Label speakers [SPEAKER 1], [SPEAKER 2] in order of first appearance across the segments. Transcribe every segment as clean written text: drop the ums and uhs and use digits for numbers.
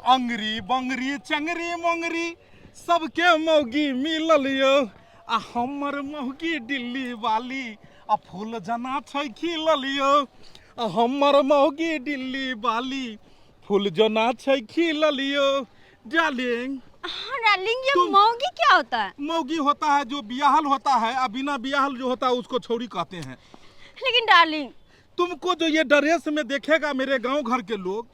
[SPEAKER 1] अंगरी बंगरी चंगरी मोंगरी सबके मौगी मिलल यौ आ हमर मौगी दिल्ली वाली आ फूल जना छै खिलल यौ आ हमर मौगी दिल्ली वाली फूल जना छै खिलल यौ डार्लिंग।
[SPEAKER 2] हाँ डार्लिंग, ये मौगी क्या होता है?
[SPEAKER 1] मौगी होता है जो बियाहल होता है, और बिना बियाहल जो होता है उसको छौरी कहते हैं।
[SPEAKER 2] लेकिन डार्लिंग,
[SPEAKER 1] तुमको जो ये ड्रेस में देखेगा मेरे गांव घर के लोग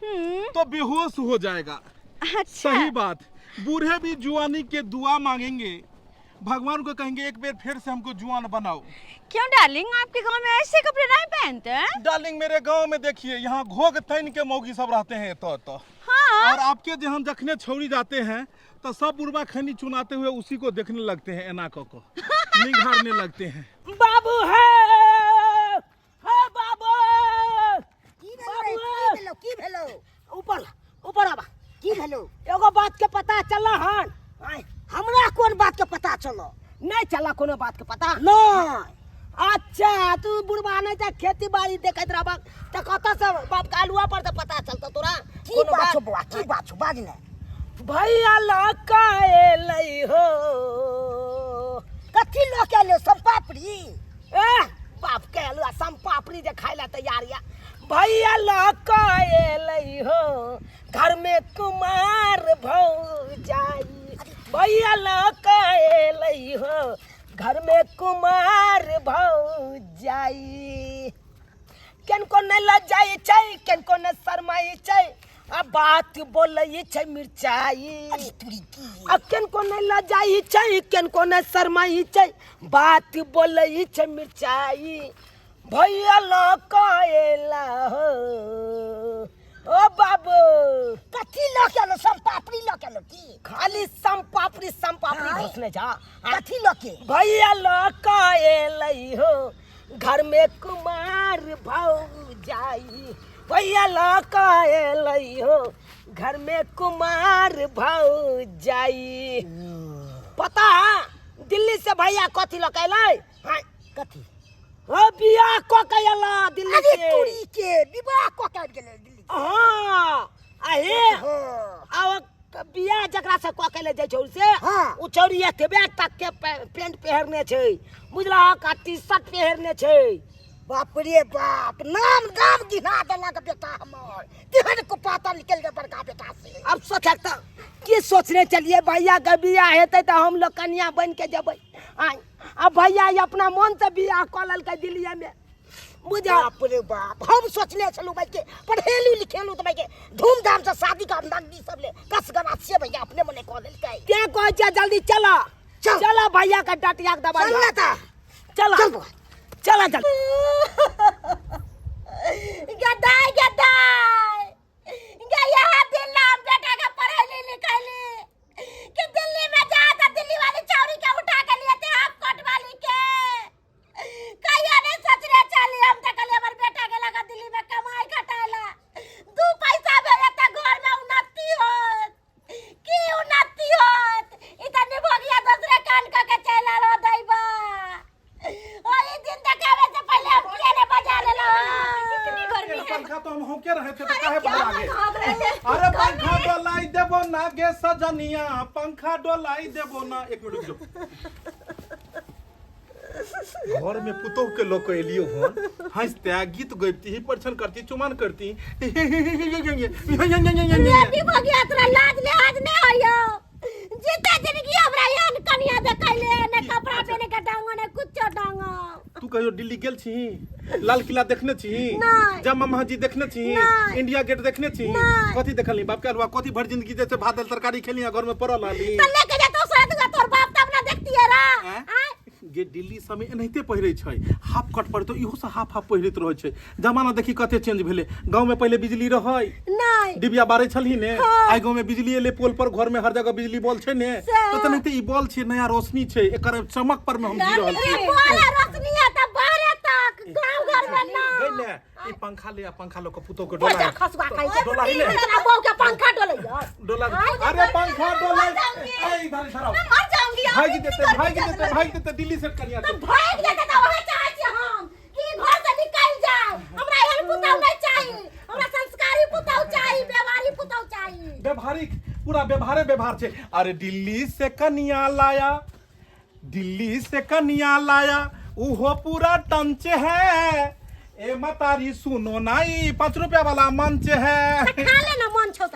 [SPEAKER 1] तो बेहोश हो जाएगा।
[SPEAKER 2] अच्छा।
[SPEAKER 1] सही बात, बूढ़े भी जुआनी के दुआ मांगेंगे, भगवान को कहेंगे एक बार फिर से हमको जुआन बनाओ।
[SPEAKER 2] क्यों डार्लिंग, आपके गांव में ऐसे कपड़े नहीं पहनते हैं?
[SPEAKER 1] डार्लिंग मेरे गांव में देखिए, यहाँ घोघ तैन के मौगी सब रहते हैं तो।
[SPEAKER 2] हाँ।
[SPEAKER 1] और आपके जहाँ जखने छौरी जाते हैं तो सब बुढ़वा खैनी चुनाते हुए उसी को देखने लगते हैं, एना को निघारने लगते हैं।
[SPEAKER 3] बाबू है, हे बाबू।
[SPEAKER 4] की भेलो रे? की भेलो? की भेलो?
[SPEAKER 3] ऊपर ऊपर आबा।
[SPEAKER 4] की भेलो?
[SPEAKER 3] एगो बात के पता चल हन।
[SPEAKER 4] आय, हमरा कोन बात के पता चलो?
[SPEAKER 3] नहीं चला कोनो बात के पता?
[SPEAKER 4] नहीं।
[SPEAKER 3] अच्छा, तू बुढ़वा नहीं जा खेती बाड़ी देखैत रहबक त कतऽ से बाप के आलुआ पर त पता चलतो तोरा?
[SPEAKER 4] की
[SPEAKER 3] कोनो
[SPEAKER 4] बात छौ बौआ, की बात छौ, बाज ने।
[SPEAKER 3] भैया लऽ एलै हो।
[SPEAKER 4] कथी लऽ के एलै? सोनपापड़ी?
[SPEAKER 3] ए बाप के आलुआ सोनपापड़ी जे खाय ला तैयार या। भैया लऽ के एलै हो, घर में कुमार भौजाई। भैया लऽ के एलै हो, घर में कुमार भौजाई। किनको नहि लजाई छै, किनको नहि शरमाई छै, आ बात बोलै छै मिरचाई।
[SPEAKER 4] अरे तुरी की।
[SPEAKER 3] आ किनको नहि लजाई छै, किनको नहि शरमाई छै, बात बोलै छै मिरचाई। भैया लऽ के एला हो। ओ बाबू।
[SPEAKER 4] कथी लऽ के एलो? सोनपापड़ी लऽ के एलो की?
[SPEAKER 3] खाली सोनपापड़ी सोनपापड़ी
[SPEAKER 4] आँय?
[SPEAKER 3] घोसने जा।
[SPEAKER 4] कथी लऽ के?
[SPEAKER 3] भैया लऽ के एलै हो, घर में कुमार भौजाई। भैया लऽ के एलै हो, घर में कुमार भौजाई। पता है दिल्ली से भैया कथी लऽ के एलै?
[SPEAKER 4] हाँ, कथी?
[SPEAKER 3] हो बियाह कऽ के एला दिल्ली
[SPEAKER 4] अरे
[SPEAKER 3] से।
[SPEAKER 4] तुरी के विवाह कऽ के आबि गेलै दिल्ली से।
[SPEAKER 3] हाँ, आ हे,
[SPEAKER 4] हाँ।
[SPEAKER 3] आ ओ बियाह जकरा से कऽ के ले जाइ छौ से,
[SPEAKER 4] हाँ।
[SPEAKER 3] ओ छौरी एतबे तक के पेंट पहिरने छै, बुझलहक, आ टी शर्ट पहिरने छै।
[SPEAKER 4] बाप रे बाप, नाम गाम गिना देलक बेटा हमर, तेहन कुपाता निकलि गेल बड़का बेटा से।
[SPEAKER 3] अब सोचक तऽ की सोचने चलिए, भैया के बियाह हेतै तऽ हम लोग कनिया बनि के जेबै। आय, अब भैया ई अपना मन से बियाह कऽ लेलकै दिल्लीए में, बुझल?
[SPEAKER 4] बाप रे बाप, हम सोचने छलहुँ भाई के पढ़ेलू लिखेलू तऽ भाई के धूमधाम से शादी का नगदी सब ले कस गना से भैया अपने मने कऽ लेलकै।
[SPEAKER 3] तें कहै छियै जल्दी चल।
[SPEAKER 4] चल।
[SPEAKER 3] चल भैया के डटिया के दबाई।
[SPEAKER 4] चल ना तऽ।
[SPEAKER 3] चल।
[SPEAKER 4] चल बौआ।
[SPEAKER 3] चल जल्दी।
[SPEAKER 2] गदाई गदाई गे, यहाँ दिन ला हम बेटा के पढ़ैली लिखैली कि दिल्ली में जा तो दिल्ली वाली चौरी के उठा के लिए थे हाफ कोट वाली के। कहियो नहीं सोचने चली हम तो कहलिए हमर बेटा के लगा दिल्ली में कमाई खटाइला 2 पैसा भेजे तो घर में उन्नति होत। की उन्नति होत? ई त निभोगिया दूसरे कान क के चल आलो दैबा। ओही दिन देखावे से पहले हम किया ने बजा लेलो। इतनी गर्मी है।
[SPEAKER 1] पंखा तो हम होके रहे थे तो काहे
[SPEAKER 2] क्या
[SPEAKER 1] बजा गए?
[SPEAKER 2] पंखा हाँक रहे थे?
[SPEAKER 1] अरे पंखा डोलाई देबो ना गे सजनिया, पंखा डोलाई देबो ना। एक मिनट रुक जाओ। घर में पुतोह के लोग एलियो हन, हंसते गीत गबती ही, परछन करती, चुमान करती।
[SPEAKER 2] रे भगिया, तोरा लाज लिहाज नहीं होयो? जीते जिंदगी हमरा एहन कनिया देखैले ने, कपड़ा पहने के डांगो ने कुछो डांगो।
[SPEAKER 1] तू कहियो दिल्ली गेल छी? लाल किला देखने छी?
[SPEAKER 2] नहीं।
[SPEAKER 1] जामा मस्जिद देखने छी?
[SPEAKER 2] नहीं।
[SPEAKER 1] इंडिया गेट देखने छी?
[SPEAKER 2] नहीं।
[SPEAKER 1] कथी देखली? बाप के अलुआ कथी भर जिंदगी जैसे भात दाल तरकारी खेली आ घर में पड़ल रहली।
[SPEAKER 2] त लेके जेतो साथ गा तोर बाप तब ना देखती है रा।
[SPEAKER 1] आँय?
[SPEAKER 2] आँय?
[SPEAKER 1] गे दिल्ली सब में एनाहिते पहिरे छै, हाफ कट पर तो इहो से हाफ हाफ पहिरैत रहै छै। जमाना देखी कते चेंज भेलै। गांव में पहिले बिजली रहै?
[SPEAKER 2] नहीं।
[SPEAKER 1] डिबिया बारै छलही ने?
[SPEAKER 2] हाँ।
[SPEAKER 1] आइ गांव में बिजली एलै पोल पर, घर में हर जगह बिजली बॉल छै ने,
[SPEAKER 2] सएह।
[SPEAKER 1] तऽ तेनाहिते ई बॉल छै, नया रोशनी छै, एकर चमक पर में हम जी रहल छी।
[SPEAKER 2] रे बॉल आ रोशनी है त बाहरे तक, गांव घर में ना।
[SPEAKER 1] गई ने, ई पंखा ले आ, पंखा लऽ के पुतोह के
[SPEAKER 3] बजा
[SPEAKER 1] डोला।
[SPEAKER 3] खसुआ खाइ छै।
[SPEAKER 1] डोला हिले।
[SPEAKER 3] तोरा बहू के पंखा डोलैया।
[SPEAKER 1] डोला।
[SPEAKER 2] आइ
[SPEAKER 1] अरे पंखा डोला।
[SPEAKER 2] मर जाऊंगी।
[SPEAKER 1] ए, इधर इधर आओ।
[SPEAKER 2] मैं मर जाऊंगी।
[SPEAKER 1] भाग
[SPEAKER 2] इतनी
[SPEAKER 1] जेतै,
[SPEAKER 2] गर्मी
[SPEAKER 1] भाग
[SPEAKER 2] चल
[SPEAKER 1] जेतै,
[SPEAKER 2] रही
[SPEAKER 1] भाग
[SPEAKER 2] है।
[SPEAKER 1] जेतै दिल्ली से कनिया
[SPEAKER 2] तो भाग जेतै तऽ वएह चाहै छी हम कि घर से निकल जाए। हमरा एहन पुतहु नहीं चाही, हमरा संस्कारी पुतहु चाही, व्यवहारी पुतहु चाही।
[SPEAKER 1] व्यवहारी। व्यवहारिक पूरा व्यवहारे व्यवहार छै। अरे दिल्ली से कनिया लाया, दिल्ली से कनिया लाया, उहो पूरा टंच है। ए मतारी सुनो ना, ई 5 रुपया वाला मंच है।
[SPEAKER 2] खा ले ना मन छौ त।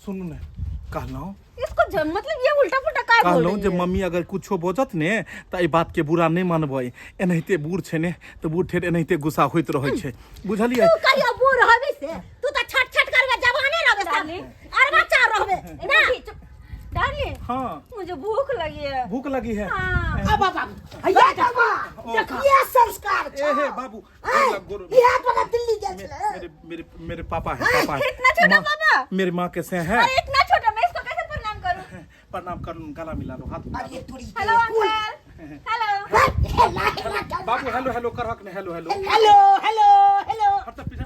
[SPEAKER 1] सुनू ने, कहलहुँ
[SPEAKER 5] इसको मतलब ये उल्टा पुल्टा का बोल
[SPEAKER 1] कहलहुँ
[SPEAKER 5] रही
[SPEAKER 1] जे
[SPEAKER 5] है?
[SPEAKER 1] मम्मी अगर कुछो बोजत ने तऽ एहि बात के बुरा नहि मानबै। एनाहिते बूढ़ छै ने तऽ बूढ़ ठेर एनाहिते गुस्सा होइत रहै छै, बुझलियै?
[SPEAKER 2] तू कहियो बूढ़ होबी से तू त छट छट करबे, जवाने रहबे सब।
[SPEAKER 5] डार्लिंग।
[SPEAKER 2] अरे बच्चा रहबे
[SPEAKER 5] ए
[SPEAKER 2] ना।
[SPEAKER 5] बुढ़ी, चुप। डार्लिंग
[SPEAKER 1] हाँ
[SPEAKER 5] मुझे भूख लगी है।
[SPEAKER 1] भूख लगी है?
[SPEAKER 5] हाँ।
[SPEAKER 4] अब अब अब हैया बाबा
[SPEAKER 1] देखा।
[SPEAKER 4] ये संस्कार
[SPEAKER 1] ए हे बाबू,
[SPEAKER 4] आय,
[SPEAKER 1] गोर लग- गोर-
[SPEAKER 4] ये तोरा दिल्ली गेल छलै।
[SPEAKER 1] मेरे मेरे मेरे पापा है, पापा है।
[SPEAKER 5] इतना छोटा
[SPEAKER 1] माँ-
[SPEAKER 5] पापा?
[SPEAKER 1] मेरे माँ कैसे हैं?
[SPEAKER 5] अरे इतना छोटा, मैं इसको कैसे प्रणाम करूं?
[SPEAKER 1] प्रणाम कर, गला मिला लो, हाथ मिला
[SPEAKER 4] अरे
[SPEAKER 1] लो।
[SPEAKER 4] तोरी
[SPEAKER 5] हेलो अंकल, हेलो।
[SPEAKER 1] बाबू हेलो हेलो करहक ने, hello hello.
[SPEAKER 4] Hello hello hello.
[SPEAKER 1] हट पीछा,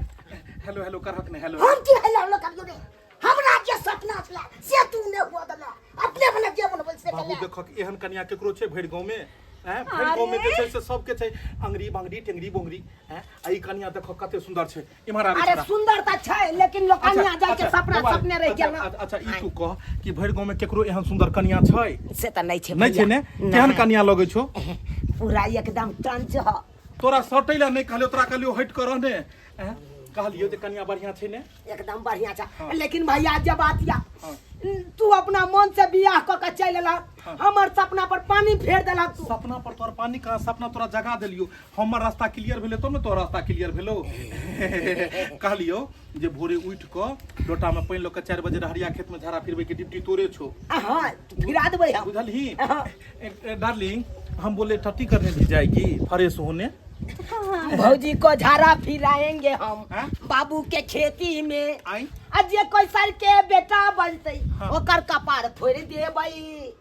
[SPEAKER 1] हेलो हेलो करहक ने, हेलो।
[SPEAKER 4] हम की हेलो हेलो करियो रे? हमरा जे सपना छला से तू ने हुआ देला, अपने मने जे मन बोल से
[SPEAKER 1] बाबू
[SPEAKER 4] केला।
[SPEAKER 1] देखक एहन कनिया केकरो छै भरि गाँव में? हैं, भरि गाँव में जे छै से सबके छै अंगरी बंगरी टेंगरी बोंगरी। हैं, आ ई कनिया देखक कते सुंदर छै, इम्हर आबै
[SPEAKER 3] अरे
[SPEAKER 1] छौड़ा।
[SPEAKER 3] सुंदर त छै लेकिन लोग कनिया जाय के
[SPEAKER 1] अच्छा,
[SPEAKER 3] सपना
[SPEAKER 1] बौआ,
[SPEAKER 3] सपने रह गेल ना।
[SPEAKER 1] अच्छा, अच्छा ई तू कह कि भरि गाँव में केकरो एहन सुंदर कनिया छै?
[SPEAKER 3] से त नहीं छै
[SPEAKER 1] नहि छै ने? केहन कनिया लगै छौ?
[SPEAKER 3] पूरा एकदम टंच ह।
[SPEAKER 1] तोरा सटै लए नहि कहलियौ, तोरा कहलियौ हटि कऽ रहने। हैं, कहलियौ जे कनिया बढ़िया छै ने?
[SPEAKER 3] एकदम बढ़िया छै, लेकिन भैया जे बात या
[SPEAKER 1] हाँ।
[SPEAKER 3] तू अपना मन से बियाह क के चलि एलहक,
[SPEAKER 1] हाँ।
[SPEAKER 3] हमर सपना पर पानी फेर देलक तू।
[SPEAKER 1] सपना पर तोहर पानी कहाँ? सपना तोरा जगा देलियो, हमर रास्ता क्लियर भेलै तब ने तोहर रास्ता क्लियर भेलो। कहलियो जे भोरे उठि कऽ लोटामे पानि लऽ कऽ 4 बजे रहरिया खेतमे झाड़ा फिरबै के ड्यूटी तोरे छौ।
[SPEAKER 3] हाँ फिरा देबै हम।
[SPEAKER 1] बुझलही?
[SPEAKER 3] हाँ।
[SPEAKER 1] डार्लिंग, हम बोले टट्टी करने भी जाएगी फ्रेश होने।
[SPEAKER 3] भौजी को झाड़ा फिराएंगे हम।
[SPEAKER 1] हाँ?
[SPEAKER 3] बाबू के खेती में
[SPEAKER 1] आई
[SPEAKER 3] आ जे कैसर के बेटा बनतै
[SPEAKER 1] हाँ।
[SPEAKER 3] ओकर कपार फोड़ि देबै।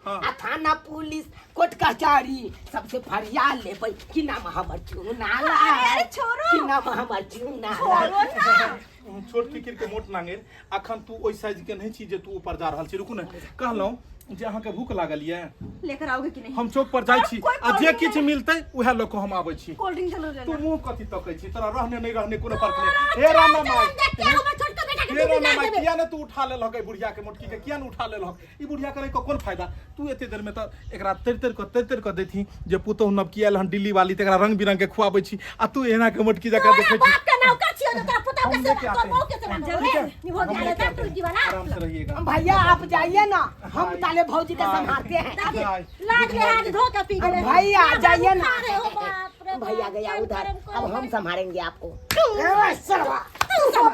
[SPEAKER 1] हाँ।
[SPEAKER 3] आ थाना पुलिस कोर्ट कचहरी सबसे फरिया लेबै कि नाम हमर चूना
[SPEAKER 5] अरे, अरे, छोड़ो।
[SPEAKER 3] कि नाम हमर चूना।
[SPEAKER 5] छोड़ो ना।
[SPEAKER 1] छोट फिकिर के मोट नांगेर, अखन तू ओहि साइज के नहीं छी जे तू ऊपर जा रहल छी। रुकू ने, कहलहुँ जे अहाँके भूख लागल ये?
[SPEAKER 5] लेकर आओगे कि नहीं?
[SPEAKER 1] हम चौक पर जाइ छी
[SPEAKER 5] कोई
[SPEAKER 1] आ जे
[SPEAKER 5] कोल्ड
[SPEAKER 1] किछु
[SPEAKER 5] ड्रिंक
[SPEAKER 1] मिलतै उएह लऽ कऽ हम आबै छी।
[SPEAKER 5] कोल्ड ड्रिंक जरूर
[SPEAKER 1] तू
[SPEAKER 5] लेना।
[SPEAKER 1] मुँह कथी तकै छी? तोरा रहने नहीं रहने कोनो फर्क नहीं। हे रामा माई,
[SPEAKER 2] देख के हमर छोटका बेटा के
[SPEAKER 1] हे
[SPEAKER 2] तू
[SPEAKER 1] रामा
[SPEAKER 2] बिगाड़
[SPEAKER 1] माई,
[SPEAKER 2] देबे।
[SPEAKER 1] किया ने तू उठा लेलहक एहि बुढ़िया के, मोटकी के किया ने उठा लेलहक? ई बुढ़िया करे के कोन फायदा? तू एते देर में तऽ एकरा तर तर कऽ तर तर कऽ देथी जे पुतोहु नवकी आयल हन दिल्ली वाली, तऽ एकरा रंग बिरंग के खुआबै छी आ तू एना के मोटकी जकाँ
[SPEAKER 2] तोरा
[SPEAKER 1] देखै छी।
[SPEAKER 2] बाप के नौकर छियो जे तोरा पुतहु के
[SPEAKER 1] हम
[SPEAKER 2] सेवा
[SPEAKER 1] लेके
[SPEAKER 2] तोर
[SPEAKER 1] आते हैं।
[SPEAKER 2] बहू के सेवा करबे।
[SPEAKER 1] ठीक है?
[SPEAKER 2] निभो
[SPEAKER 1] हम
[SPEAKER 2] गया
[SPEAKER 1] लेके
[SPEAKER 2] रे
[SPEAKER 1] आते हैं।
[SPEAKER 2] टुटकी वाला।
[SPEAKER 1] आराम से रहिएगा।
[SPEAKER 3] भैया आप जाइए ना, हम
[SPEAKER 1] हाय।
[SPEAKER 3] ताले भौजी के
[SPEAKER 1] हाय।
[SPEAKER 3] संभालते हैं।
[SPEAKER 1] हाय।
[SPEAKER 2] लाज लिहाज धो के पी गेले।
[SPEAKER 3] भैया जाइए ना।
[SPEAKER 2] खा रहे हो, बाप रे बाप।
[SPEAKER 3] भैया गया
[SPEAKER 2] काम
[SPEAKER 3] उधर,
[SPEAKER 2] करम
[SPEAKER 3] अब हम
[SPEAKER 2] करम।
[SPEAKER 3] संभालेंगे आपको।
[SPEAKER 4] ए सरवा,
[SPEAKER 2] तू सब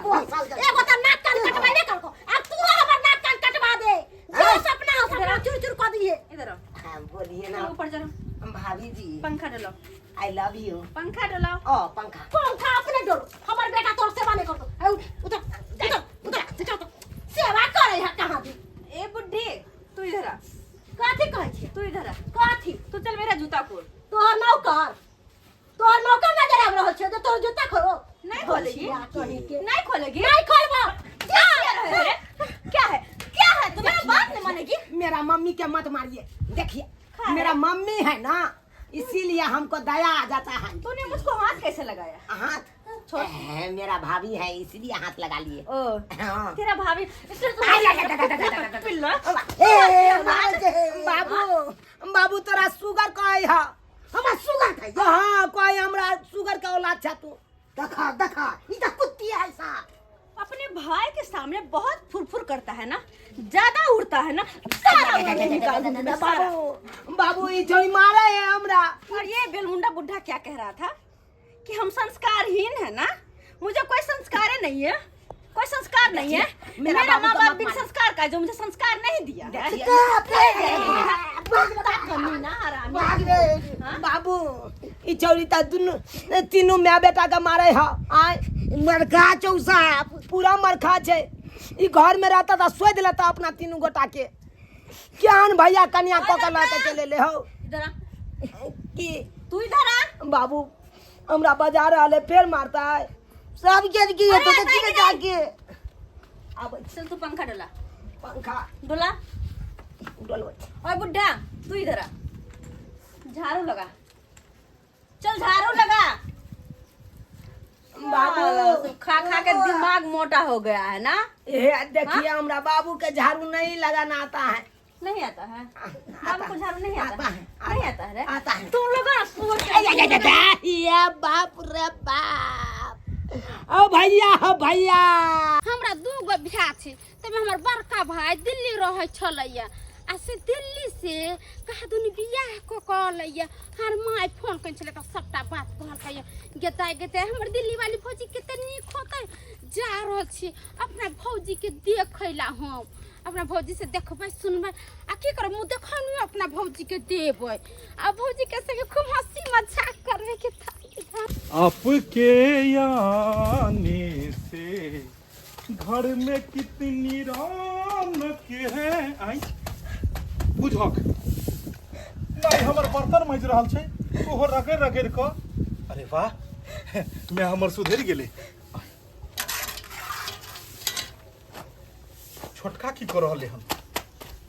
[SPEAKER 2] एगो त नाक कान कटवाइले करको, अब तू हमर नाक कान कटवा दे। जो सपना हो सपना चूर चूर कर दिए।
[SPEAKER 5] इधर आओ।
[SPEAKER 3] हाँ, बोलिए
[SPEAKER 5] चलो
[SPEAKER 3] ना
[SPEAKER 5] ऊपर चलो।
[SPEAKER 3] भाभी जी।
[SPEAKER 5] पंखा डलाओ।
[SPEAKER 3] I love you.
[SPEAKER 5] पंखा डलाओ।
[SPEAKER 3] ओ पंखा।
[SPEAKER 2] पंखा अपने डोलो, हमर बेटा तोर सेवा नहीं करतो। ए उठ, उतर उतर उतर उतर, सेवा करे है कहां भी।
[SPEAKER 5] ए बुढ़ी तू इधर आ।
[SPEAKER 2] कथी कहै छी?
[SPEAKER 5] तू इधर आ।
[SPEAKER 2] कथी?
[SPEAKER 5] तू चल मेरा जूता खोल।
[SPEAKER 2] तोहर नौकर, तोहर नौकर नजर आबि रहल छै जे तोहर जूता खोलो।
[SPEAKER 5] नहीं खोलेगी।
[SPEAKER 2] कहीं के
[SPEAKER 5] नहीं खोलेगी।
[SPEAKER 2] नहीं खोलबो।
[SPEAKER 5] क्या है? क्या है? क्या है? तुम्हारा बात नहीं मानेगी।
[SPEAKER 3] मेरा मम्मी के मत मारिए, देखिए
[SPEAKER 5] खा
[SPEAKER 3] मेरा मम्मी है ना, इसीलिए हमको दया आ जाता है।
[SPEAKER 5] तूने मुझको हाथ कैसे लगाया?
[SPEAKER 3] हाथ
[SPEAKER 5] छोड़।
[SPEAKER 3] मेरा भाभी है इसलिए हाथ लगा लिए।
[SPEAKER 5] ओ
[SPEAKER 3] हाँ।
[SPEAKER 5] तेरा भाभी इसलिए तो
[SPEAKER 3] आई, आई, आई, आई, आई, आई, आई,
[SPEAKER 5] पिल्ला।
[SPEAKER 4] ए मार दे।
[SPEAKER 3] बाबू बाबू तोरा सुगर कहे है।
[SPEAKER 4] हमरा सुगर कहे?
[SPEAKER 3] हाँ कहे, हमरा सुगर के औलाद छे तू।
[SPEAKER 4] देखा देखा, ई त कुत्ती है साहब।
[SPEAKER 5] अपने भाई के सामने बहुत फुरफुर करता है ना, ज्यादा उड़ता है ना, सारा उड़ निकाल दूंगी मैं, सारा।
[SPEAKER 3] बाबू बाबू ई जोई मारे है हमरा।
[SPEAKER 5] और ये बेलमुंडा बुढ़ा क्या कह रहा था कि हम संस्कारहीन है ना, मुझे कोई संस्कार ही नहीं है, कोई संस्कार नहीं है।
[SPEAKER 3] मेरा
[SPEAKER 5] मेरा
[SPEAKER 3] बाबू
[SPEAKER 5] माँ
[SPEAKER 3] का
[SPEAKER 5] बाप
[SPEAKER 3] मत
[SPEAKER 5] बिन
[SPEAKER 3] मार।
[SPEAKER 5] संस्कार का है, जो मुझे संस्कार नहीं दिया है। कमीना हरामी।
[SPEAKER 4] भाग रे।
[SPEAKER 3] बाबू ई छौरी त दुनू तीनू my बेटा के मारे है। आय
[SPEAKER 4] मरखा छौ साहब।
[SPEAKER 3] पूरा मरखा छै। ई घर में रहता त सोधि लेता अपना तीनू गोटा के। केहन भैया कनिया कऽ के लऽ के चलि एलै हौ।
[SPEAKER 5] इधर आ।
[SPEAKER 3] की?
[SPEAKER 5] तू इधर आ।
[SPEAKER 3] बाबू हमरा बजा रहल है, फेर मारता है।
[SPEAKER 4] सब के की
[SPEAKER 5] अरे,
[SPEAKER 4] तो
[SPEAKER 5] ऐसा
[SPEAKER 4] की
[SPEAKER 5] ही
[SPEAKER 4] जाके
[SPEAKER 3] आबै छी।
[SPEAKER 5] चल तू पंखा डोला।
[SPEAKER 3] पंखा
[SPEAKER 5] डोला।
[SPEAKER 3] डोलबै छी।
[SPEAKER 5] ओए बुढ़ा तू इधर आ, झाड़ू लगा, चल झाड़ू लगा।
[SPEAKER 3] बाबू
[SPEAKER 5] खा खा के दिमाग मोटा हो गया है ना।
[SPEAKER 3] ये देखिए हमरा बाबू के झाड़ू नहीं लगाना आता है।
[SPEAKER 5] नहीं आता है बाबू को झाड़ू नहीं आता
[SPEAKER 4] आता है,
[SPEAKER 5] नहीं आता है रे?
[SPEAKER 4] आता है।
[SPEAKER 5] तुम लोग ना सोच
[SPEAKER 3] ये बाप रे बाप, ओ भैया हो भैया।
[SPEAKER 6] हमरा दू गो भाय छै, तमे हमर बड़का भाय दिल्ली रहै छलैया आ से दिल्ली से कहा दुनी बियाह कऽ कऽ अलैया। हमर माय फोन कयने छलै तऽ सबटा बात कहलकैया, गेताय गेताय हमर दिल्ली वाली भौजी कते नीक होतै। जा रहल छी अपना भौजी के देखै ला, हम अपना भौजी से देखबै सुनबै आ की करब, मुँह देखौनी अपना भौजी के देबै आ भौजी के संगे खूब हंसी मजाक करबै के।
[SPEAKER 1] आपके आने से घर में कितनी रौनक है। आई बुझक नहीं हमर बर्तन मजि रहल छै, ओहो रगड़ि रगड़ि कऽ। अरे वाह, मैं हमर सुधरि गेलै। छोटका की कऽ रहलै हन?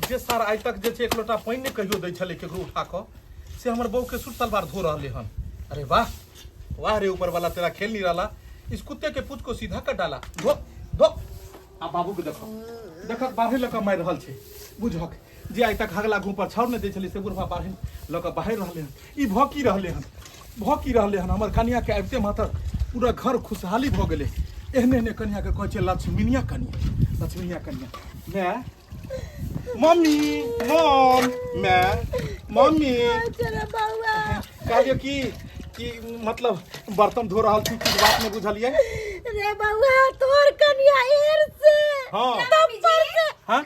[SPEAKER 1] जे सार आइ तक जे छै एक लोटा पानि नहि कहियो दै छलै केकरो उठा कऽ, से हमर बहू के सूट सलवार धो रहलै हन। अरे वाह वाह रे ऊपर वाला, तेरा खेल नहीं रहला, इस कुत्ते के पूछ को सीधा कर डाला। धो धो। आ बाबू के देखो देखक, बाहरे लऽ कऽ मारि रहल छै। बुझक जे आइ तक हगला घूम पर छाउर नहि दै छलै, से बुढ़वा बाहरे लऽ कऽ बाहर रहलै हन। ई भऽ की रहलै हन, भऽ की रहलै हन? हमर कनिया के आबिते मात्र पूरा घर खुशहाली भऽ गेलै। एहने एहने कनिया के कहै छै लक्ष्मीनिया कनिया, लक्ष्मीनिया कनिया। माय, मम्मी, मॉम, माय, मम्मी।
[SPEAKER 2] चलो बउआ।
[SPEAKER 1] कहलियो कि कि मतलब बर्तन धो रहल छी, किछु बात नहि बुझलियै।
[SPEAKER 2] रे बउआ, तोर कनिया एर से
[SPEAKER 1] हाँ।
[SPEAKER 2] तब पर से।
[SPEAKER 1] हाँ।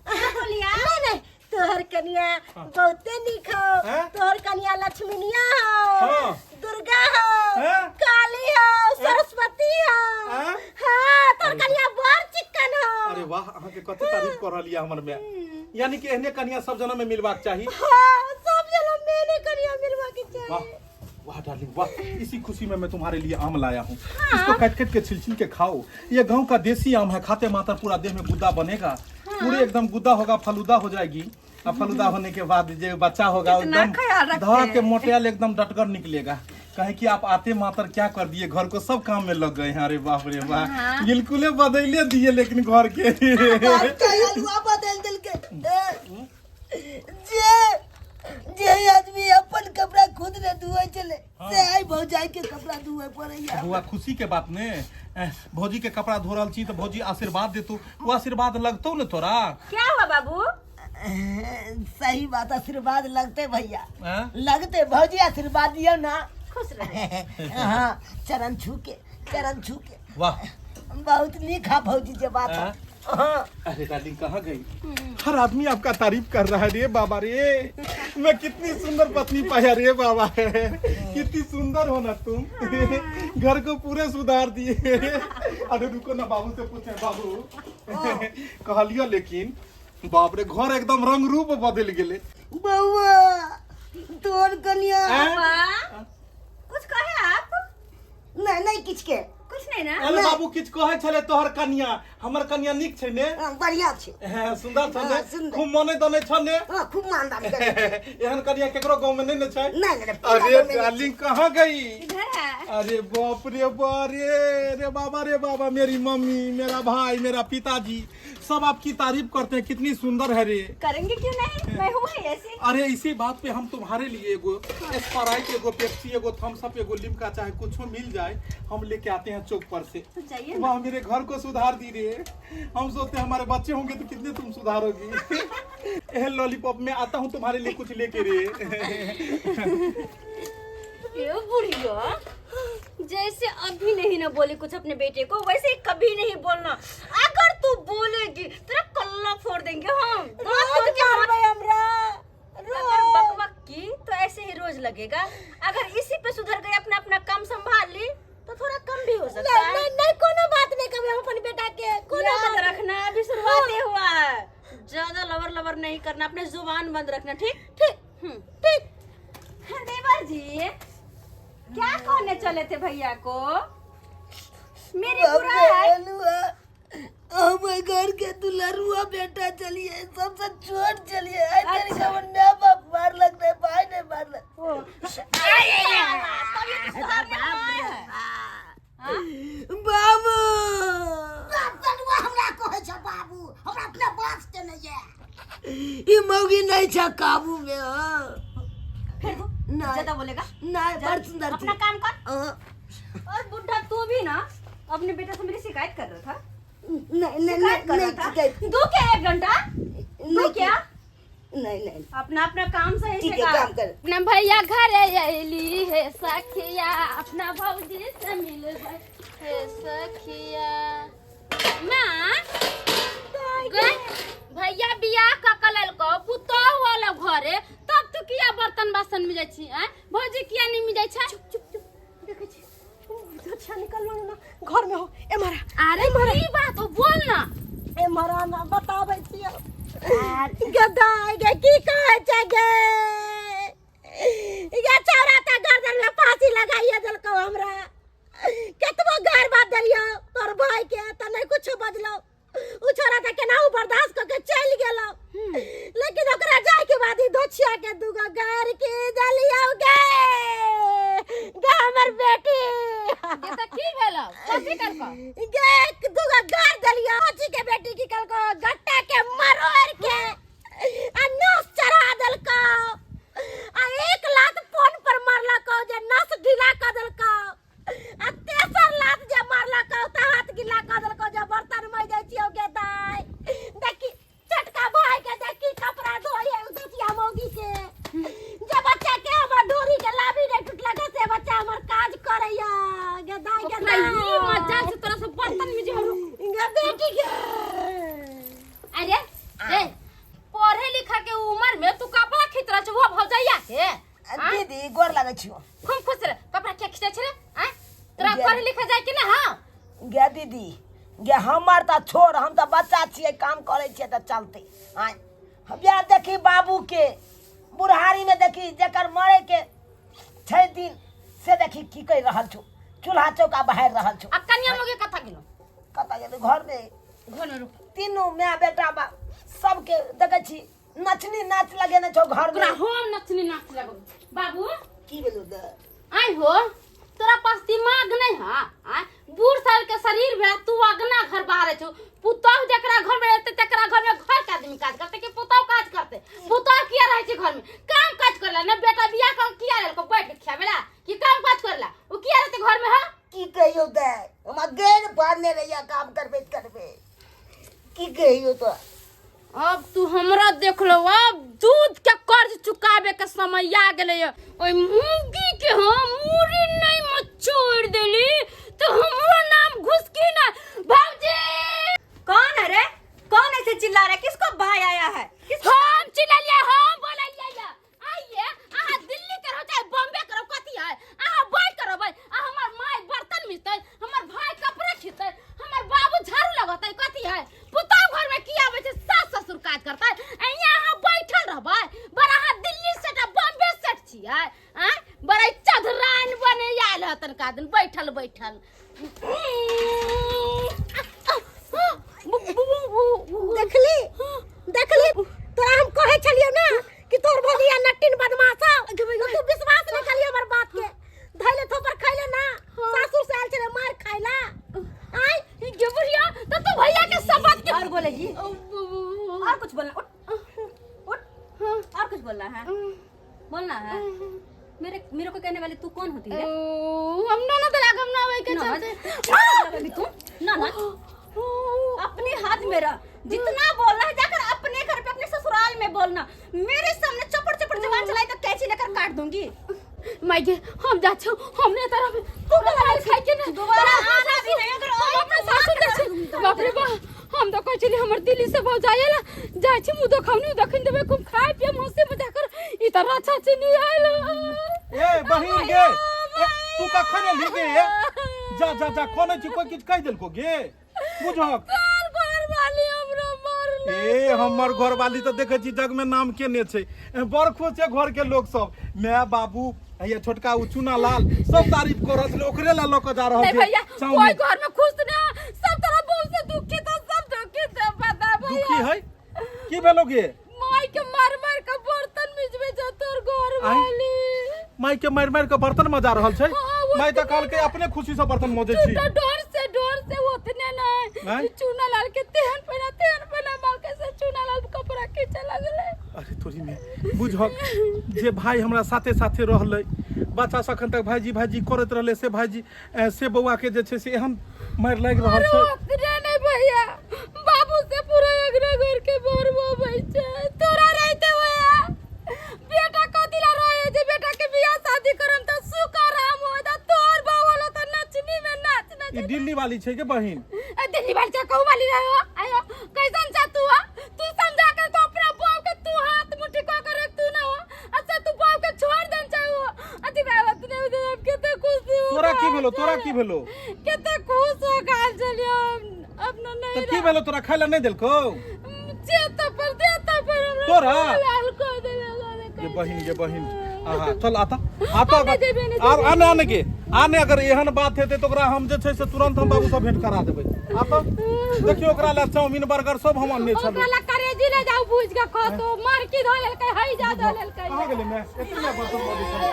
[SPEAKER 2] नहीं नहीं, तोहर कनिया बहुते नीक हो।
[SPEAKER 1] हैं?
[SPEAKER 2] तोहर कनिया लक्ष्मीनिया हो।
[SPEAKER 1] हाँ।
[SPEAKER 2] दुर्गा हो,
[SPEAKER 1] हैं?
[SPEAKER 2] काली हो, सरस्वती हो।
[SPEAKER 1] हैं?
[SPEAKER 2] हाँ, तोहर कनिया बड़ चिक्कन हो।
[SPEAKER 1] अरे वाह, अहाँके कते तारीफ कऽ रहल यऽ हमर माय। यानी कि एहने कनिया सब जनम में मिलबाक चाही।
[SPEAKER 2] हाँ, सब जनम में एहने कनिया मिलवा के चाही।
[SPEAKER 1] वाह वाह डार्लिंग वाह, इसी खुशी में मैं तुम्हारे लिए आम लाया हूँ। इसको काट काट के छिल छिल के खाओ। ये गांव का देसी आम है, खाते मात्र पूरा देह में गुद्दा बनेगा। पूरे एकदम गुद्दा होगा, फलूदा हो जाएगी। और फलूदा होने के बाद जो बच्चा होगा
[SPEAKER 5] कितना
[SPEAKER 1] एकदम
[SPEAKER 5] ख्याल रखते
[SPEAKER 1] ध के
[SPEAKER 5] हैं।
[SPEAKER 1] मोटियाल एकदम डटकर निकलेगा। कहे कि आप आते मात्र क्या कर दिए, घर को सब काम में लग गए हैं। अरे बाप रे वाह, बिल्कुल बदले दिए लेकिन घर के।
[SPEAKER 3] हलुआ बदल दिल के। जे जे आदमी अपन कपड़ा खुद ने धोए चले, से आई भौजाई के कपड़ा धोए पड़ैया।
[SPEAKER 1] हुआ खुशी के बात ने। भौजी के कपड़ा धो रहल छी तऽ भौजी आशीर्वाद देतौ, वो आशीर्वाद लगतौ ने तोरा।
[SPEAKER 5] क्या हुआ बाबू?
[SPEAKER 3] सही बात, आशीर्वाद लगते भैया।
[SPEAKER 1] हैं?
[SPEAKER 3] लगते भौजी, आशीर्वाद दियो ना।
[SPEAKER 5] खुश रहे।
[SPEAKER 3] हाँ, चरण छू के, चरण छू के।
[SPEAKER 1] वाह।
[SPEAKER 3] बहुत नीक है भौजी जे बात है। हाँ।
[SPEAKER 1] अरे डार्लिंग कहाँ गई? हर आदमी आपका तारीफ कर रहा है। रे बाबा रे, मैं कितनी सुंदर पत्नी पाया रे बाबा, कितनी सुंदर हो ना तुम, घर को पूरे सुधार दिए। अरे रुको ना, बाबू से पूछे। बाबू, कहलियो लेकिन बाप रे, घर एकदम रंग रूप बदल गेले।
[SPEAKER 3] बउआ, तोर कनिया।
[SPEAKER 5] पापा, कुछ कहे आप?
[SPEAKER 4] नहीं नहीं, किछ के।
[SPEAKER 5] कुछ नहीं ना?
[SPEAKER 1] अरे बाबू, किछ कहै छले तोहर कनिया? हमर कनिया नीक छै ने?
[SPEAKER 4] हाँ, बढ़िया छै।
[SPEAKER 1] हे, सुंदर छ ने?
[SPEAKER 4] हाँ, सुंदर।
[SPEAKER 1] खूब मने दने छ ने?
[SPEAKER 4] हाँ, खूब मानदान करे।
[SPEAKER 1] एहन कनिया केकरो गांव में नहीं ने छै।
[SPEAKER 4] नहीं नहीं, पूरा
[SPEAKER 1] अरे
[SPEAKER 4] गाँव में नहीं।
[SPEAKER 1] डार्लिंग कहाँ गई?
[SPEAKER 5] इधर है।
[SPEAKER 1] अरे बाप रे बाप रे, रे बाबा रे बाबा, मेरी मम्मी, मेरा भाई, मेरा पिताजी सब आपकी तारीफ करते हैं, कितनी सुंदर है रे।
[SPEAKER 5] करेंगे क्यों नहीं, मैं हूँ ऐसी।
[SPEAKER 1] अरे इसी बात पे हम तुम्हारे लिए एगो स्प्राइट, एगो पेप्सी, एगो थम्स अप, एगो लिमका, चाहे कुछ मिल जाए, हम लेके आते हैं चौक पर से।
[SPEAKER 5] तो चाहिए ना।
[SPEAKER 1] वाह, मेरे घर को सुधार दी रे। हम सोचते हैं हमारे बच्चे होंगे तो कितने तुम सुधारोगी। ए लॉलीपॉप, में आता हूँ तुम्हारे लिए कुछ लेके रे।
[SPEAKER 5] ये बुढ़िया जैसे अभी नहीं ना बोली कुछ अपने बेटे को, वैसे कभी नहीं बोलना। अगर तू बोलेगी तेरा कल्ला फोड़ देंगे हम। दांत तोड़ के
[SPEAKER 2] मारबै हमरा।
[SPEAKER 5] अगर बकबक की तो ऐसे ही रोज लगेगा। अगर इसी पे सुधर गई, अपना अपना काम संभाल ली तो थोड़ा कम भी हो सकता
[SPEAKER 2] नहीं
[SPEAKER 5] है।
[SPEAKER 2] नहीं नहीं, कोनो बात नहीं कभी हम अपन बेटा के कोनो
[SPEAKER 5] याद
[SPEAKER 2] बात।
[SPEAKER 5] रखना, अभी शुरुआत ही हुआ है, ज्यादा लवर लवर नहीं करना, अपने जुबान बंद रखना। ठीक?
[SPEAKER 2] ठीक। ठीक।
[SPEAKER 5] हाँ, देवर जी क्या कहने चले थे भैया को? मेरी बुरा है।
[SPEAKER 3] हमारे घर के दुलरुआ बेटा चलिए, सबसे छोट चलिए। आई तेरी खबर ना बाप मार लगते, भाई नहीं मार लग।
[SPEAKER 5] तभी तो सुधारने को आए हैं। हाँ?
[SPEAKER 4] हमरा अपना बात के नहीं है। ई मौगी नहीं छ काबू में हो।
[SPEAKER 5] फिर तू
[SPEAKER 4] नहीं।
[SPEAKER 5] ज्यादा बोलेगा
[SPEAKER 4] नहीं
[SPEAKER 5] जा,
[SPEAKER 4] बड़ सुंदर
[SPEAKER 5] अपना
[SPEAKER 4] थी।
[SPEAKER 5] काम कर।
[SPEAKER 4] हाँ।
[SPEAKER 5] और बुढ़ा तू भी ना अपने बेटे से मेरी शिकायत कर रहा था।
[SPEAKER 4] नहीं नहीं
[SPEAKER 5] शिकायत कर
[SPEAKER 4] नहीं
[SPEAKER 5] रहा था।
[SPEAKER 4] शिकायत
[SPEAKER 5] दू क्या एक घंटा दू
[SPEAKER 4] नहीं
[SPEAKER 5] क्या?
[SPEAKER 4] नहीं नहीं
[SPEAKER 5] अपना अपना काम सही
[SPEAKER 4] ठीक
[SPEAKER 5] से
[SPEAKER 4] है
[SPEAKER 5] कर।
[SPEAKER 4] काम कर।
[SPEAKER 6] अपना भैया घरे अयली हे सखिया, अपना भौजी से मिल हे सखिया। माँ गए भैया बियाह क के लेलको पुतोह वाला घरे, तब तू किया बर्तन बासन मिजै छी? आँय भौजी किया नहीं मिजै छै?
[SPEAKER 2] चुप चुप चुप, देखै छी अच्छा निकल ना घर में हो। ए मारा
[SPEAKER 6] अरे की बात हो, बोल ना।
[SPEAKER 2] ए मारा ना बताबै छियौ गदा गे की कहै छै गे। ये छौड़ा तऽ गर्दन में फांसी लगाइए देलकौ हमरा। केतबो गार बात देलियौ तोर भाई के तऽ नहि कुछो बजलौ। उ छौड़ा तऽ केनाहु बर्दाश्त कऽ के चलि गेलौ, लेकिन ओकरा जाय के बाद ई दोछिया के दूगो गार के देलियौ गे गे हमर बेटी।
[SPEAKER 6] ये तऽ की भेलौ, कथी करकौ?
[SPEAKER 2] गे दूगो गार देलियौ दोछी के बेटी की कलको गट्टा के मरोड़ के आ नस चढ़ा देलकौ आ एक लात फोन पर मारलकौ जे नस ढीला कऽ देलकौ आ तेसर लात जे मारलकौ तऽ हाथ गिला कऽ देलकौ जे बर्तन महि जाइ छियौ गे दाइ। देखी चटका भाई के देखी कपड़ा धोए उ दसिया मौगी के जे बच्चा के हमर डोरी के लाभी नहीं टूटलक से बच्चा हमर काज करैया गे दाइ गे
[SPEAKER 6] ओकरा ई
[SPEAKER 2] दाइ।
[SPEAKER 6] मजा से तोरा से बर्तन में जे
[SPEAKER 2] गे बेटी के।
[SPEAKER 6] अरे ए पढ़े लिखे के उम्र में तू कपड़ा खींच रहल छौ वो भौजैया के? आँय?
[SPEAKER 4] दीदी गोर लागै छियौ।
[SPEAKER 6] खूब खुश रह। कपड़ा किया खींचै छे रे? आँय तोरा पढ़े लिखे जाय के ना? हाँ
[SPEAKER 4] गे दीदी गे हमर तऽ छोड़, हम तऽ बच्चा छियै, काम करै छियै तऽ चलतै। आँय बियाह देखी बाबू के बुढ़ारी में देखी जकर मरे के छै दिन से देखी की कहि रहल छौ, चूल्हा चौका बहारि रहल छौ।
[SPEAKER 6] आ कनिया मगे कथा गेलौ?
[SPEAKER 4] कतऽ गेलै? घर में।
[SPEAKER 6] घर में रुक।
[SPEAKER 4] तीनू my बेटा बा सबके देखै छी नचनी नाच लगेने छौ घर में।
[SPEAKER 6] तोरा हम नचनी नाच लगो बाबू।
[SPEAKER 4] की भेलौ द?
[SPEAKER 6] आइ हो तोरा पास दिमाग नहीं है? आय बूढ़ साल के शरीर भेला तू अगना घर बाहर छौ। पुतोह जकरा घर में रहते तकरा घर में घर के आदमी काज करते कि पुतोह काज करते? पुतोह किया रहै छै घर में? काम काज करला ना। बेटा बियाह कर किया रहल को बैठ के खियावेला कि काम काज करला? उ किया रहते घर में? हा
[SPEAKER 4] की कहियौ दाइ, हमरा गैर पारने रहिया काम करबैत करबैत। की कहियौ तो
[SPEAKER 6] अब तू हमरा देख लो, अब दूध के कर्ज चुकावे के समय आ गेलै। ओइ मुर्गी के हम मुरी नहीं मचोड़ देली तो हमरो नाम घुसकी ना। भौजी
[SPEAKER 5] कौन है रे, कौन ऐसे चिल्ला रहा है? किसको भाई आया है?
[SPEAKER 6] हम चिल्लालिए, हम बोललिए। आइए अहाँ दिल्ली के रहो चाहे बॉम्बे के रहो, कथी है अहाँ बैठ के रहबै आ हमर माय बर्तन मिजतै, हमर भाई कपड़ा खींचतै, हमर बाबू झाड़ू लगतै, कथी है? पुतहु घर में की आबै छै, सास ससुर काज करतै, आ यहाँ अहाँ बैठल रहबै। बड़ा अहाँ दिल्ली सेट आ बॉम्बे सेट छियै। आँय बड़ा चौधराइन बने आयल हतन का दिन बैठल बैठल।
[SPEAKER 2] देखली देखली तोरा हम कहै छलियौ ना कि तोर भौजिया नट्टिन बदमाश हौ, तो तू विश्वास नहीं कलियो हमर बात के। धैले थोपर खैले ना, सासुर से आयल छले मार खाइला। आय
[SPEAKER 6] गे बुढ़िया तो तू भैया के सब बात के
[SPEAKER 5] और बोलेगी और कुछ बोलना? उठ उठ, और कुछ बोलना है? बोलना है मेरे मेरे को कहने वाली तू कौन होती है?
[SPEAKER 6] हम ना ना तलाक हम ना होए के चलते।
[SPEAKER 5] ननद तू ननद अपने हाथ मेरा जितना बोलना है जाकर अपने घर पे अपने ससुराल में बोलना, मेरे सामने चपड़ चपड़ जबान चलाई तो कैंची लेकर काट दूंगी।
[SPEAKER 6] माय गे हम जा छौ, हम ने तरफ तू के मार खाइ के ना
[SPEAKER 5] दोबारा आना भी नहीं, अगर
[SPEAKER 6] हम
[SPEAKER 5] आई
[SPEAKER 6] अपना
[SPEAKER 5] तो
[SPEAKER 6] सासुर
[SPEAKER 5] मार
[SPEAKER 6] जाइ छी।
[SPEAKER 5] दूंगी।
[SPEAKER 6] बाप रे बाप, हम तो कहै छली हमर दिल्ली से भौजाई ला जाइ छी, मुँह देखाउनी दखिन देबै, खूब खाइ पिए हंसी मजाक कर। ई त रक्षा चिन्नी आयल।
[SPEAKER 1] ए बहिन गे, ए, तू कखन एलही गे? जा जा जा, कोने छी? कोई किछु कहि देलको गे? बुझक
[SPEAKER 6] तोर घरवाली हमरा मारल।
[SPEAKER 1] ए हमर घरवाली तऽ देखै छी जग में नाम केने छै। ए, बड़ खुश छै घर के लोग सब, माय बाबू ये छोटका उ चूना लाल सब तारीफ कर रहल छलै, ओकरे ला लऽ के जा रहल
[SPEAKER 6] नहीं
[SPEAKER 1] छै
[SPEAKER 6] भैया,
[SPEAKER 1] चाउमीन।
[SPEAKER 6] कोई घर में खुश ना, सब तरह बहु से दुखी तो सब दुखी से बता भैया।
[SPEAKER 1] दुखी है की भेलो गे?
[SPEAKER 6] माई के मार मार के बर्तन मिजबे जा तोर घर
[SPEAKER 1] आँय?
[SPEAKER 6] वाली।
[SPEAKER 1] माई के मार मार के बर्तन मजा रहल छै?
[SPEAKER 6] हाँ, वो
[SPEAKER 1] माई तऽ कहलकै अपने खुशी से बर्तन मजै छी।
[SPEAKER 6] तो डर से उतने नहीं
[SPEAKER 1] आँय?
[SPEAKER 6] चूना लाल के तेहन पहिना तेहन पहिना माल के से चूना लाल कपड़ा खींचे लगले।
[SPEAKER 1] अरे तोरी में बुझक जे भाई हमरा साथे साथे रहलै, बच्चा से अखन तक भाईजी भाईजी करैत रहलै, से भाईजी से बौआ के जे छै से एहन मारि लागि रहल
[SPEAKER 6] अरे
[SPEAKER 1] छै।
[SPEAKER 6] ओतरे नहीं भैया, बाबू से पूरा अगना घर के बोर बोबै छै। तोरा रहते भैया बेटा कथी ला रहे जे बेटा के बियाह शादी करम त सुख आराम हो त तोर बाबू त नचनी में नाच नाच।
[SPEAKER 1] ई दिल्ली वाली छै के बहिन?
[SPEAKER 6] ए दिल्ली वाली छै कहू वाली रहे हो। आयो कैसन छ तू? हा? तू समझा कर तो अपना बाप के तू हाथ मुट्ठी क कर रख तू ना हो। अच्छा तू बाप के छोड़ देन चाहे हो। अति बाबा तू नहीं दे अब केते खुश हो।
[SPEAKER 1] तोरा की भेलो? तोरा की भेलो?
[SPEAKER 6] केते खुश हो गाल चलियो अपना नहीं।
[SPEAKER 1] तऽ की भेलो तोरा? खाय ला नहि देलकौ?
[SPEAKER 6] जे त पर दे त पर हमरा
[SPEAKER 1] तोरा?
[SPEAKER 6] लाल को देबे को।
[SPEAKER 1] गे बहिन, गे बहिन, आहा चल आता आता।
[SPEAKER 6] आने देबे, आने
[SPEAKER 1] आब आने आने के आने, अगर एहन बात हेतै तऽ ओकरा हम जे छै से तुरंत हम बाबू से भेंट करा देबै। आता देखियौ, ओकरा लए चाउमीन बर्गर सब हम अनने छलहुँ।
[SPEAKER 6] ओकरा ला करेजी ले जाऊ भूज के खो तो मार की धो लेलकै हई जा धो लेलकै।
[SPEAKER 1] कहाँ गेलै मैं? एते बर्तन बदल छलै।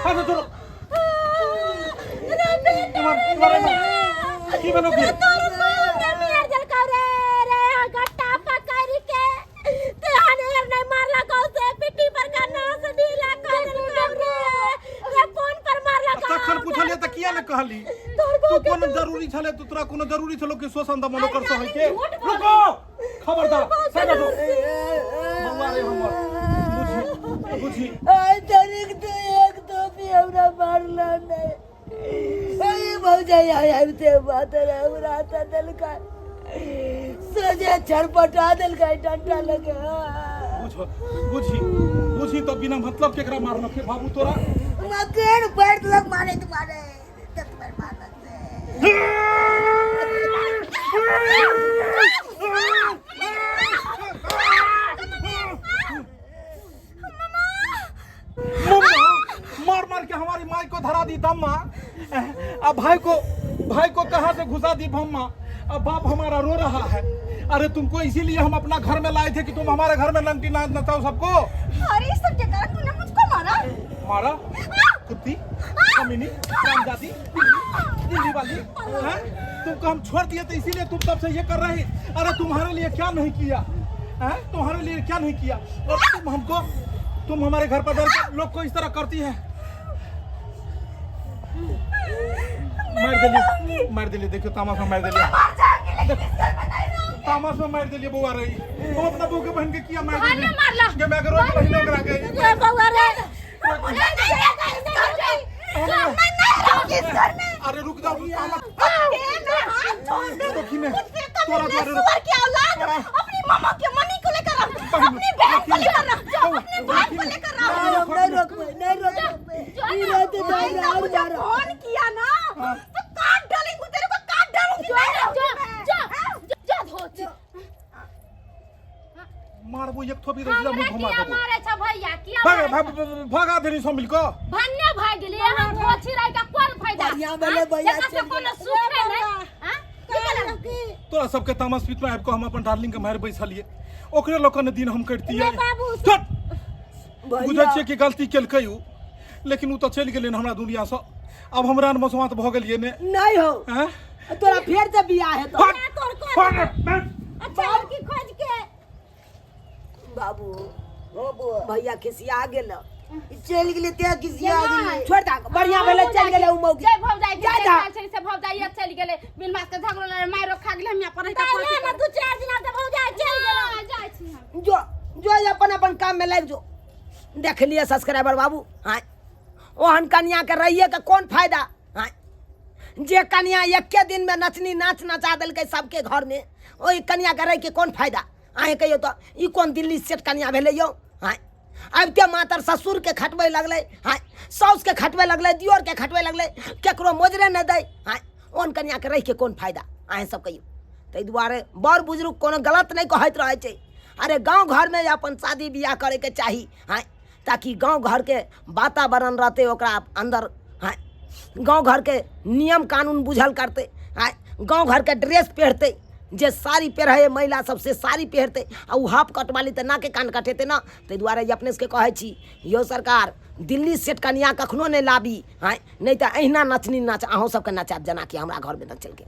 [SPEAKER 1] हाँ तो चलो। इमर इमर इमर, की भेलो की?
[SPEAKER 2] तोर बाप के मार देलकौ रे रे गट्टा पकड़ के तेहन एहन नहीं मारलकौ से पिट्ठी पर का नस ढीला कर देलकौ रे रे, फोन पर मारलकौ।
[SPEAKER 1] तखन पुछलियै तऽ किया ने कहली?
[SPEAKER 2] तोर
[SPEAKER 1] तू
[SPEAKER 2] बाप के
[SPEAKER 1] कोनो जरूरी छलै तऽ तोरा कोनो जरूरी छलो कि शोषण दमन ओकर सहै के?
[SPEAKER 5] झूठ बोल।
[SPEAKER 1] रुको, खबरदार, साइड हटो। बौआ रे हमर, बुझी बुझी।
[SPEAKER 4] आइ तारीख तो एक तो भी हमरा मारला नहीं। अरे भौजाई आइ आबिते बात रे हमरा त देलकै सोझे छरपटा देलकै डंटा लगे।
[SPEAKER 1] बुझ बुझी बुझी, तऽ बिना मतलब केकरा मारलक हे बाबू तोरा?
[SPEAKER 4] मकेर पैर लग मारे तुम्हारे 10 बार मारलक से।
[SPEAKER 1] मम्मा, मार मार के हमारी माई को धरा दी दम्मा, अब भाई को कहाँ से घुसा दी भम्मा। अब बाप हमारा रो रहा है। अरे तुमको इसीलिए हम अपना घर में लाए थे कि तुम हमारे घर में लंगटी नाच नचाओ सबको।
[SPEAKER 5] अरे इस सब के कारण तूने मुझको मारा?
[SPEAKER 1] मारा कुत्ती, कमीनी, रामजादी, दिल्ली वाली हैं? तुमको हम छोड़ दिए तो इसीलिए तुम तब से ये कर रहे। अरे तुम्हारे लिए क्या नहीं किया हैं? तुम्हारे लिए क्या नहीं किया और तुम हमको, तुम हमारे घर पर बैठ के लोग को इस तरह करती है। मार दिली, मार दिली, देखियो तामस में मार दिली, तामस में मार दिली। बउआ रही हम अपना बहू के बहन के किया मार दिली?
[SPEAKER 6] मारला।
[SPEAKER 1] गे मैं करो बहन ओकरा के।
[SPEAKER 2] रे बउआ रे, मैं नहीं रहूंगी इस घर में। मैं नहीं रहूंगी इस घर में।
[SPEAKER 1] अरे रुक जाओ, तामस
[SPEAKER 2] ए, मैं हाथ छोड़ दे।
[SPEAKER 1] रोकी में
[SPEAKER 2] मुझसे कम
[SPEAKER 1] तोरा
[SPEAKER 2] इतने
[SPEAKER 1] द्वारे
[SPEAKER 2] सुअर की औलाद। अपनी मामा के मम्मी को लेकर आ, अपनी बहन को लेकर आ, अपने भाई को लेकर आ।
[SPEAKER 4] नहीं, हम नहीं रोकबै, नहीं रोकबै। ई रहते तो हमरा
[SPEAKER 2] ऐसा
[SPEAKER 4] और
[SPEAKER 2] मुझे
[SPEAKER 4] मारब।
[SPEAKER 2] फोन किया ना तो काट डालेंगे तेरे को, काट डालूंगी। नहीं रहूंगी मैं।
[SPEAKER 6] जा जा धोती।
[SPEAKER 1] मारबो एक थोपी रजिया मुंह
[SPEAKER 6] हमरा
[SPEAKER 1] घुमा
[SPEAKER 6] किया
[SPEAKER 1] देबो।
[SPEAKER 6] मारे छ भैया? किया
[SPEAKER 1] भाग
[SPEAKER 6] मारे
[SPEAKER 1] भाग
[SPEAKER 6] छ?
[SPEAKER 1] भगा देनी सब मिलको।
[SPEAKER 6] भन्ने भाग गेलै हम धोछी रहि के कोन फायदा?
[SPEAKER 4] बढ़िया भेलै भैया,
[SPEAKER 6] एकरा से
[SPEAKER 4] चलि
[SPEAKER 6] कोनो सुख है नहीं? हां, की केलक?
[SPEAKER 1] तोरा सबके तामस पीत में आबि कऽ हम अपन डार्लिंग के मारि बैसलियै, ओकरे लऽ कऽ ने दिन हम कटितियै।
[SPEAKER 2] बाबू,
[SPEAKER 1] चुप। बुझै
[SPEAKER 4] भैया
[SPEAKER 1] छियै कि गलती केलकै उ, लेकिन उ तऽ चलि गेलै ने हमरा दुनियासँ। आब हमरा मसोमात भऽ गेलियै ने।
[SPEAKER 4] नहीं हो।
[SPEAKER 1] हैं?
[SPEAKER 4] तोरा फेर से बियाह हेतौ।
[SPEAKER 1] हट, हट, हट।
[SPEAKER 2] अच्छा लड़की खोज के।
[SPEAKER 4] बाबू
[SPEAKER 3] बाबू
[SPEAKER 4] भैया खिसिया गेल।
[SPEAKER 3] चलि गेलै तें खिसिया गेलै।
[SPEAKER 4] छोड़ दा, बढ़िया भेलै चलि गेलै उ मौगी।
[SPEAKER 6] जय भौजाई के
[SPEAKER 4] जा
[SPEAKER 6] जय
[SPEAKER 4] जा।
[SPEAKER 6] छै से भौजाई चलि गेलै बिन बात के झगड़ो लड़े मारो खा गेलै। हम अपन
[SPEAKER 2] ताले ना दू चार दिन आब तऽ भौजाई चलि गेलौ।
[SPEAKER 6] जाइ छी हम।
[SPEAKER 4] जो जो अपन अपन काम में लागि जो। देख लिए सब्सक्राइबर बाबू, हाँ ओहन कनिया के रहिए के कोन फायदा? हाँ जे कनिया एके दिन में नचनी नाच नचा देलकै सबके घर में, ओहि कनिया के रहि के कोन फायदा? अहें कहियौ तऽ ई कोन दिल्ली सेट कनिया भेलै यौ? हाँ आबिते मातर ससुर के खटबै लगलै, हाँ साउस के खटबै लगलै, दियोर के खटबै लगलै, केकरो मोजरे नहि दै। हाँ ओहन कनिया के रहि के कोन फायदा? अहें सब कहियौ। ताहि दुआरे बड़ बुजुर्ग कोनो गलत नहि कहैत रहै छै। अरे गाँव घरमे अपन शादी बियाह करैके चाही, हाँ ताकि गाँव घरके वातावरण रहतै ओकरा अन्दर, हाँ गाँव घरके नियम कानून बुझल करतै, हाँ गाँव घरके ड्रेस पहिरतै। जे साड़ी पहिरै महिला सब से साड़ी पहिरतै आ ओ हाफ कट वाली तऽ नाके कान कटेतै ने। ताहि दुआरे ई अपने सबके कहै छी यौ सरकार, दिल्ली सेट कनिया कखनो नहि लाबी। आँय, नहि तऽ अहिना नचनी नाच अहूँ सबके नचायब, जेनाकि हमरा घरमे नचलकै।